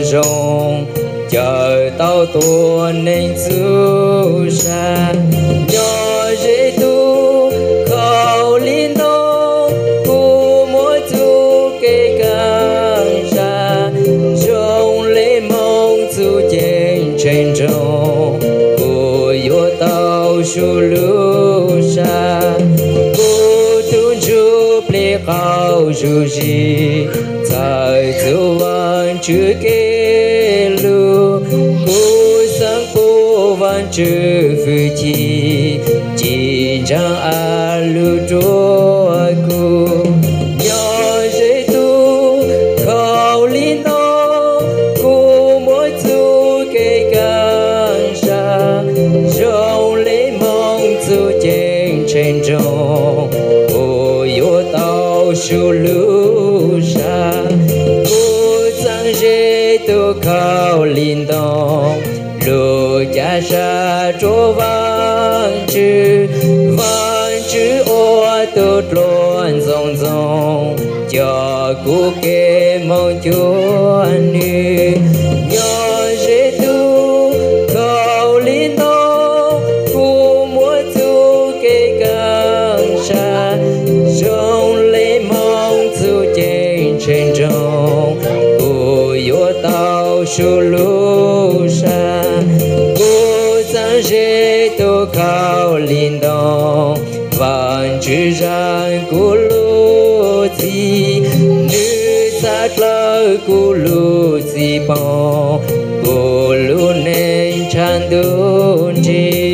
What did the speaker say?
zoo, cawm tau tua neeg txhua zag. Nyob ze tus khaub lig ntoo, kuv muaj txuj kev kaaj zag, zoo le moog txuj ceeb tsheej nroog, kuv yuav tau sub lub sab. Kuv tug ntsuj plig qaug zug zig, txhawm txug Vaajtswv kev lug, kuv xaav pum Vaajtswv fwj chim, ci ntsaag a lug rua kuv. Nyob ze tus khaub lig ntoo, kuv muaj txuj kev kaaj zag, zoo le moog txuj ceeb tsheej nroog, kuv yuav tau sub lub sab. Kuv txav ze tus khaub lig ntoo, lug ca zag rua Vaajtswv. Vaajtswv ua tug dluag ntxoov ntxoo, coj kuv kev moog cuag nwg. Nyob ze tus khaub lig ntoo, kuv muaj txuj kev kaaj zag, zoo le moog txuj ceeb tsheej nroog, kuv yuav tau sub lub sab. Kuv txav ze tus khaub lig ntoo, Vaajtswv zag kuv lub txim, nwg txhaj dlawg kuv lub txim poog, kuv lub neej tshav ntuj nrig.